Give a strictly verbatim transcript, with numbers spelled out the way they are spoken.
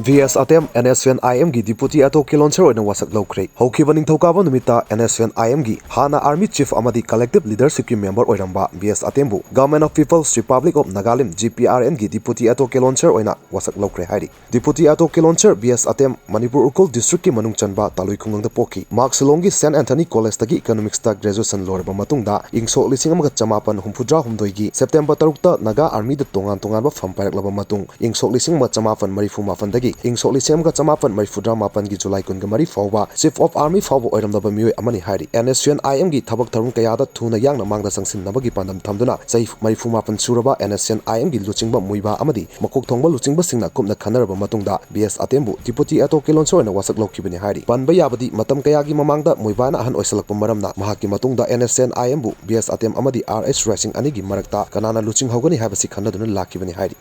V S Atem N S U N I ꯑꯦꯝꯒꯤ Deputy Attorney General ꯑꯣꯏꯅ ꯋꯥꯁꯛ ꯂꯧꯈ꯭ꯔꯦ꯫ ꯍꯧꯈꯤꯕ ꯅꯤꯡꯊꯧꯀꯥꯕ ꯅꯨꯃꯤꯠꯇ N S U N I ꯑꯦꯝꯒꯤ ꯍꯥꯟꯅ Army Chief ꯑꯃꯗꯤ Collective Leadershipꯀꯤ member ꯑꯣꯏꯔꯝꯕ ꯚꯤ ꯑꯦꯁ ꯑꯇꯦꯝꯕꯨ Government of People's Republic of Nagalim, G P R ꯑꯦꯟꯒꯤ Deputy Attorney General ꯑꯣꯏꯅ ꯋꯥꯁꯛ ꯂꯧꯈ꯭ꯔꯦ ꯍꯥꯏꯔꯤ꯫ Deputy Attorney General V S item Manipur Ukhrul districtꯀꯤ ꯃꯅꯨꯡ ꯆꯟꯕ ꯇꯥꯂꯣꯏ ꯈꯨꯡꯒꯪꯗ ꯄꯣꯛꯈꯤ꯫ ꯃꯍꯥꯛ ꯁꯤꯂꯣꯡꯒꯤ Saint Anthony Collegeꯇꯒꯤ Economicsꯇ graduation ꯂꯣꯏꯔꯕ ꯃꯇꯨꯡꯗ ꯏꯪ ꯁꯣꯛ ꯂꯤꯁꯤꯡ ꯑꯃꯒ ꯆꯃꯥꯄꯟ ꯍꯨꯝꯐꯨꯇꯔꯥ ꯍꯨꯝꯗꯣꯏꯒꯤ September ꯇꯔꯨꯛꯇ ꯅꯥꯒꯥ Armyꯗ ꯇꯣꯉꯥꯟ ꯇꯣꯉꯥꯟꯕ ꯐꯝ ꯄꯥꯏꯔꯛꯂꯕ ꯃꯇꯨꯡ ꯏꯪ ꯁꯣꯛ ꯂꯤꯁꯤꯡ ꯑꯃꯒ ꯆꯃꯥꯄꯟ ꯃꯔꯤꯐꯨ ꯃꯥꯄꯟꯗꯒꯤ ꯏꯪ ꯁꯣꯛ ꯂꯤꯁꯤꯡ ꯑꯃꯒ ꯆꯃꯥꯄꯟ ꯃꯔꯤꯐꯨꯇꯔꯥ ꯃꯥꯄꯟꯒꯤ July ꯀꯨꯟꯒ ꯃꯔꯤ ꯐꯥꯎꯕ Chief of Army ꯐꯥꯎꯕ ꯑꯣꯏꯔꯝꯂꯕ ꯃꯤꯑꯣꯏ ꯑꯃꯅꯤ ꯍꯥꯏꯔꯤ꯫ And S U N I ꯑꯦꯝꯒꯤ ꯊꯕꯛ ꯊꯧꯔꯝ ꯀꯌꯥꯗ ꯊꯨꯅ ꯌꯥꯡꯅ ꯃꯥꯡꯗ ꯆꯪꯁꯤꯟꯅꯕꯒꯤ ꯄꯥꯟꯗꯝ ꯊꯝꯗꯨꯅ ꯆꯍꯤ ꯃꯔꯤꯐꯨ ꯃꯥꯄꯟ ꯁꯨꯔꯕ and S U N I ꯑꯦꯝꯒꯤ ꯂꯨꯆꯤꯡꯕ ꯃꯨꯏꯕꯥ ꯑꯃꯗꯤ ꯃꯀꯣꯛ ꯊꯣꯡꯕ ꯂꯨꯆꯤꯡꯕꯁꯤꯡꯅ ꯀꯨꯞꯅ ꯈꯟꯅꯔꯕ ꯃꯇꯨꯡꯗ V S ꯑꯇꯦꯝꯕꯨ Deputy Attorney General ꯑꯣꯏꯅ ꯋꯥꯁꯛ ꯂꯧꯈꯤꯕꯅꯤ ꯍꯥꯏꯔꯤ꯫ ꯄꯟꯕ ꯌꯥꯕꯗꯤ ꯃꯇꯝ ꯀꯌꯥꯒꯤ ꯃꯃꯥꯡꯗ ꯃꯨꯏꯕꯥꯅ ꯑꯍꯟ ꯑꯣꯏꯁꯜꯂꯛꯄ ꯃꯔꯝꯅ ꯃꯍꯥꯛꯀꯤ ꯃꯇꯨꯡꯗ N S U N I ꯑꯦꯝꯕꯨ ꯚꯤ ꯑꯦꯁ ꯑꯇꯦꯝ ꯑꯃꯗꯤ ꯑꯥꯔ ꯑꯦꯁ ꯔꯥꯏꯁꯤꯡ ꯑꯅꯤꯒꯤ ꯃꯔꯛꯇ ꯀꯅꯥꯅ ꯂꯨꯆꯤꯡꯍꯧꯒꯅꯤ ꯍꯥꯏꯕꯁꯤ ꯈꯟꯅꯗꯨꯅ ꯂꯥꯛꯈꯤꯕꯅꯤ ꯍꯥꯏꯔꯤ꯫